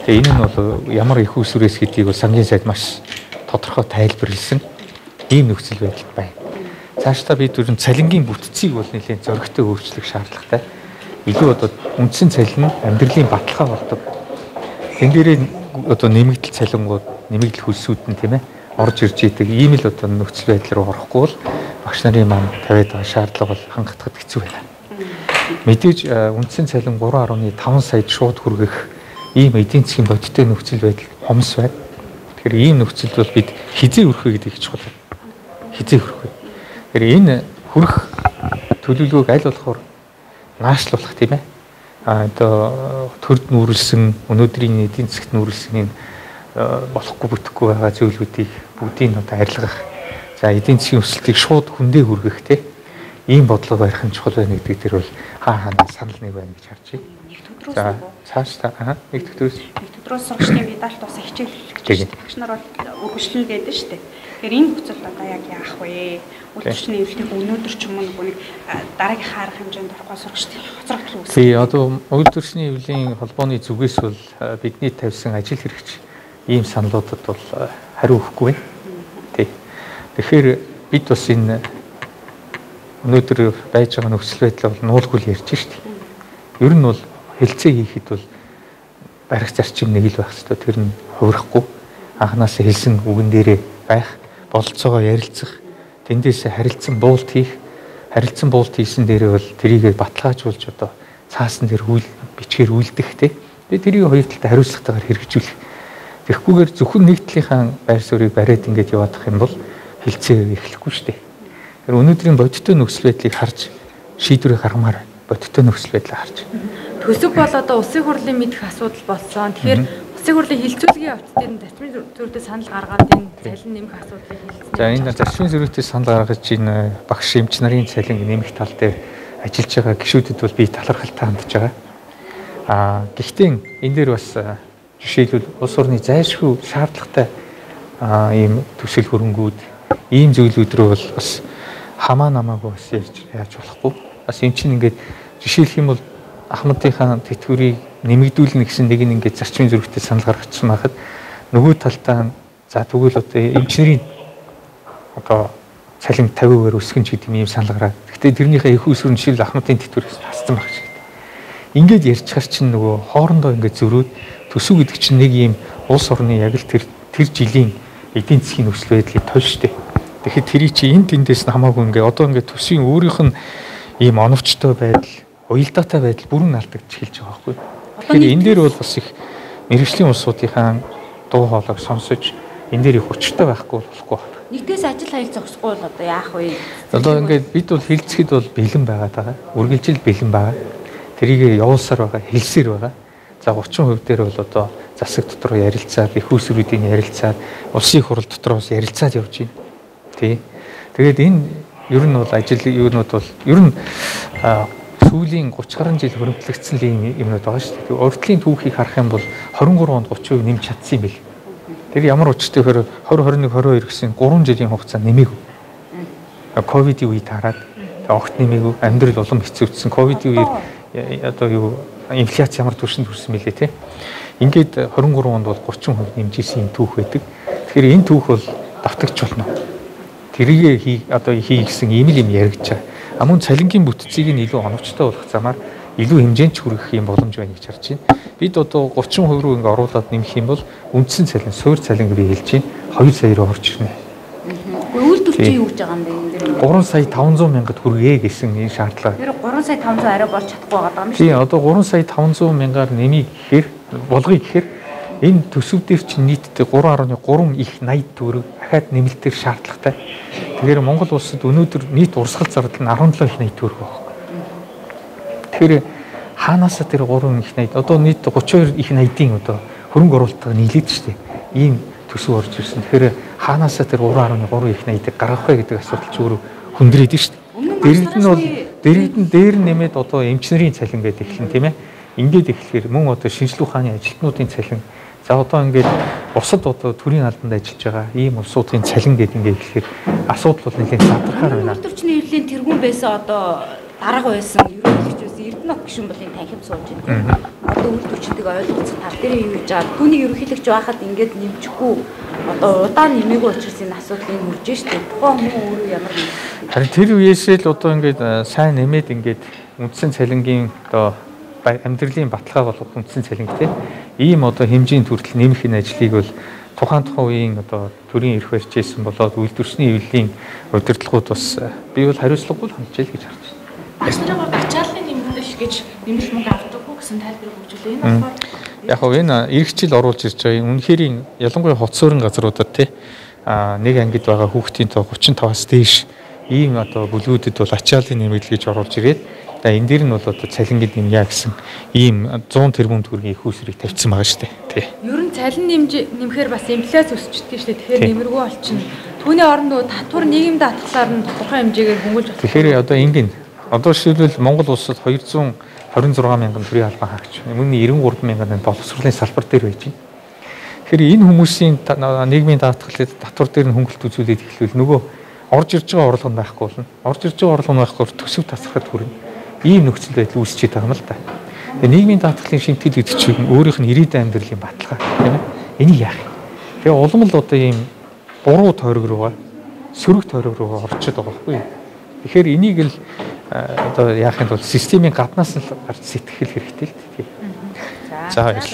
Тэгээ энэ нь бол ямар их усүрээс гэдгийг бол сангийн сайд маш тодорхой тайлбарласан ийм нөхцөл байдал байна. Цаашдаа бид ер нь цалингийн бүтцийг бол нэлээд зоригтой өөрчлөх шаардлагатай. Илүү одоо үндсэн цалин нь амьдралын баталгаа болдог. Тэн дээрээ одоо нэмэгдэл цалингууд, нэмэгдэл хөлсүүд нь тийм орж ирж идэг ийм л одоо нөхцөл байдал руу орохгүй бол багш нарын маань тавиад байгаа шаардлага бол хангахад хэцүү байна. Мэдээж үндсэн цалин 3.5 саяд шууд хүргэх ийм эдийн засгийн бодиттой нөхцөл байдал хомс байна. Тэгэхээр ийм нөхцөлд бол бид хизээ хүрэх вэ гэдэг их чухал байна. Хизээ хүрэх вэ? Тэгэхээр энэ хүрэх төлөвлөгөөг аль болохоор наашлуулах тийм одоо төрд нүүрлсэн өнөөдрийн эдийн засгт нүүрлсэн энэ болохгүй бүтэхгүй байгаа зүйлүүдийг бүгдийг одоо арилгах. За эдийн засгийн өсөлтийг шууд хүндээ хүргэх тийм ийм бодлого барих нь чухал байна гэдэг дээр бол хаа хаана санал нэг байна гэж харж байна. За цааш та нэг төтрөөс сурагчдын медальт бас хичээл хэлж байна. Багш нар бол үргэлжлэн гэдэг шүү дээ. Тэгэхээр энэ нөхцөлд одоо яг яах вэ? Үйлдвэрчний эвлэлтийг өнөөдөр ч юм уу нэг дараагийн арга хэмжээнд орохгүй сурагчдын хоцрогдол үүсгэх. Тий, одоо үйлдвэрчний эвлийн холбооны зүгээс бол бидний тавьсан ажил хэрэгч ийм саналуудад бол хариу өгөхгүй байна. Тий. Тэгэхээр бид бас энэ өнөөдөр байж байгаа нөхцөл байдлаа бол нуулгүй л ярьж шүү дээ. Ер нь бол хэлцээ хийхэд бол барих зарчим нэг л байх ёстой. Тэр нь хувирахгүй. Анханасаа хэлсэн үгэн дээрээ байх, бололцоогоо ярилцах, тэндээсээ харилцан буулт хийх, харилцан буулт хийсэн дээрээ бол тэрийгэ баталгаажуулж одоо цаасан дээр үйл бичгээр үлдэх тий. Тэгээ тэрийг хоёр талтай хариуцлагатайгаар хэрэгжүүлэх. Тэгэхгүйгээр зөвхөн нэг талынхаа байр суурийг бариад ингээд яваадах юм бол хэлцээ эхлэхгүй шүү дээ. Тэгэхээр өнөөдрийн бодиттой нөхцөл байдлыг харж шийдвэрээ гаргамаар бодиттой нөхцөл байдлыг харж. Төсөв бол одоо улсын хурлын мэдэх асуудал болсон. Тэгэхээр улсын хурлын хилцүүлгийн явц дээр нь зарчмын зөрүүтэй санал гаргаад энэ цалин нэмэх асуудлыг хэлсэн. За энэ зарчмын зөрүүтэй санал гаргаж энэ багш эмч нарын цалин нэмэх тал дээр ажиллаж байгаа гишүүдэд бол би талархалтай хандж байгаа. Аа гэхдээ энэ дээр бас жишээлбэл улс орны зайлшгүй шаардлагатай ийм төсөл хөрөнгүүд ийм зүйлүүд рүү бол бас хамаа намаагүй бас ярьж яаж болохгүй. Бас эн чинь ингээд жишээлх юм бол Ахмадынхаа тэтгэврийг нэмэгдүүлнэ гэсэн нэг нь ингээд зарчмын зөрүүтэй санал гаргачихсан байхад нөгөө талтаа за тэгвэл одоо эмчнэрийн одоо цалин 50%-аар өсгөн ч гэдэг юм санал гараад. Гэхдээ тэрнийхээ их усүр нь жишээл Ахмадын тэтгэврээс хассан байх шиг. Ингээд ярьчихар чинь нөгөө хоорондоо ингээд зөрүүд төсөв гэдэг чинь нэг юм улс орны яг л тэр жилийн эдийн засгийн нөхцөл байдлыг тол штэ. Тэгэхээр тэрий чи энэ тэндээс нь хамаагүй ингээд одоо ингээд төсвийн өөрийнх нь ийм оновчтой байдал, уялдаатай байдал бүрэн алдагдж эхэлж байгаа байхгүй. Тэгэхээр энэ дээр бол бас их мэргэжлийн улсуудынхаа дуу хоолойг сонсож энэ дээр их учиртай байхгүй болохгүй байна. Нэгдээс ажил хаял зогсохгүй бол одоо яах вэ? Одоо ингээд бид бол хэлцэхэд бол бэлэн байгаа даа. Үргэлжил бэлэн байгаа. Тэрийг явуулсаар байгаа, хэлсээр байгаа. За 30% дээр бол одоо засаг дотор ярилцаад, их усруудын ярилцаад, улсын хурал дотор бас ярилцаад явж байна. Тий. Тэгээд энэ ер нь бол ажил юунууд бол ер нь сүүлийн 30 гаруй жил хөрөнгөлөгдсөн л ийм юмнууд байгаа шүү дээ. Урдлын түүхийг харах юм бол 23 онд 30% нэмж чадсан юм бэл. Тэр ямар учиртай вэхээр 20, 21, 22 гэсэн 3 жилийн хугацаа нэмээгүй. Ковидын үед хараад огт нэмээгүй, амьдрал улам хэцүүцсэн. Ковидын үеэр одоо юу инфляц ямар түвшинд хүрсэн мэлээ те. Ингээд 23 онд бол 30% нэмж исэн юм түүх байдаг. Тэгэхээр энэ түүх бол давтагч болно. Тэрийг одоо хий гэсэн ийм л юм яригдж байгаа. А мөн цалингийн бүтцийг нь илүү оновчтой болгох замаар илүү хэмжээнд хүргэх юм боломж байна гэж харж байна. Бид одоо 30% рүү ингээ оруулаад нэмэх юм бол үндсэн цалин, суур цалин гэж би хэлж байна. 2 сая руу орж ирнэ. Үйлдвэрч юу гэж байгаа юм бэ энэ дээр? 3 сая 500 мянгад хүргэе гэсэн энэ шаардлага. Тэр 3 сая 500 арай болж чадахгүй байгаа юм шүү дээ. Тийм, одоо 3 сая 500 мянгаар нэмий гэхээр болгоё гэхээр энэ төсөв дээр чинь нийтдээ 3.3 их 80 төгрөг дахиад нэмэлтээр шаардлагатай. Тэгэхээр Монгол улсад өнөөдөр нийт урсгал зардал нь 17 их 80 төгрөг байна. Тэгэхээр хаанаасаа тэр 3 их 80 одоо нийт 32 их 80-ийн одоо хөрөнгө оруулалтаа нийлээд шүү дээ. Ийм төсөв орж ирсэн. Тэгэхээр хаанаасаа тэр 3.3 их 80-ыг гаргах вэ гэдэг асуудал ч өөрөө хүндрээд шүү дээ. Дэрэгд нь бол дэрэгд нь дээр нэмээд одоо эмчнэрийн цалин гэдэг эхлэн тийм ээ. Ингээд эхлэхээр мөн одоо шинжлэх ухааны ажилтнуудын цалин. За одоо ингээд бусад одоо төрийн албанд ажиллаж байгаа ийм улсуудын цалин гэдэг ингээд эхлэхээр асуудал бол нэлээд задрахаар байна. Үйлдвэрчний эвлэлийн тэргүүн байсан одоо дарга байсан, ерөнхийлөгч байсан, Өвднок гишүүн бол энэ танхим сууж байна. Одоо үйлдвэрчдийг ойлголцох тал дээр юу гэж байгаа. Түүнийг ерөнхийлөгч байхад ингээд нэмчихгүй одоо удаан нэмээгүй учраас энэ асуудал энэ үржиж штэ. Тухайн хүн өөрөө ямар нэг харин тэр үеэсээ л одоо ингээд сайн нэмээд ингээд үндсэн цалингийн одоо амьдралын баталгаа болох үндсэн цалинг те ийм одоо хэмжээний хүртэл нэмэх энэ ажлыг бол тухайн үеийн одоо төрийн эрх барьж исэн болоод үйлдвэрчний эвлэлийн удирдлагууд бас би бол хариуцлагагүй хандж ил гэж харж байна. Багш нарын хувьд ачааллын нэмэгдэл гэж нэмэлт мөнгө авдаггүй гэсэн тайлбарыг өгч үлээ. Энэ болохоор яг хав энэ эх жил оруулж ирж байгаа. Үнэхээр ялангуяа хот суурин газруудад те нэг ангид байгаа хүүхдийн тоо 35-аас дээш ийм одоо бүлгүүдэд бол ачааллын нэмэгдэл гэж оруулж ирээд энэ дээр нь бол одоо цалингид нэмье гэсэн ийм 100 тэрбум төгрөгийн их усрыг тавьсан байгаа шүү дээ. Тий. Ер нь цалин нэмэхээр бас инфляц өсчдөг шүү дээ. Тэгэхээр нэмэргүй болчихно. Түүний оронд татвар нийгэмд даатгалаар нь тодорхой хэмжээгээр хөнгөлж болох. Тэгэхээр одоо ингэн одоо жишээлбэл Монгол улсад 226 мянган төрийн албан хаагч, мөн 93 мянган боловсролын салбар дээр байж байна. Тэгэхээр энэ хүмүүсийн нийгмийн даатгалыг татвар дээр нь хөнгөлт үзүүлээд эхлүүл нөгөө орж ирж байгаа орлого нь байхгүй болно. Орж ирж байгаа орлого нь байхгүй төсөв тасрахад хүрнэ. Ийм нөхцөл байдал үүсчихэд байгаа юм л да. Тэгээ нийгмийн даатгалын шимтгэл гэдэг чинь өөрийнх нь ирээдүйн амьдралын баталгаа тийм ээ. Энийг яах юм? Тэгээ улам л одоо ийм буруу тойрог руугаа сөрөг тойрог руугаа орчод байгаа байхгүй юу? Тэгэхээр энийг л одоо яахын тулд системийн гаднаас нь гарч сэтгэх хэрэгтэй л тийм. За баярлалаа.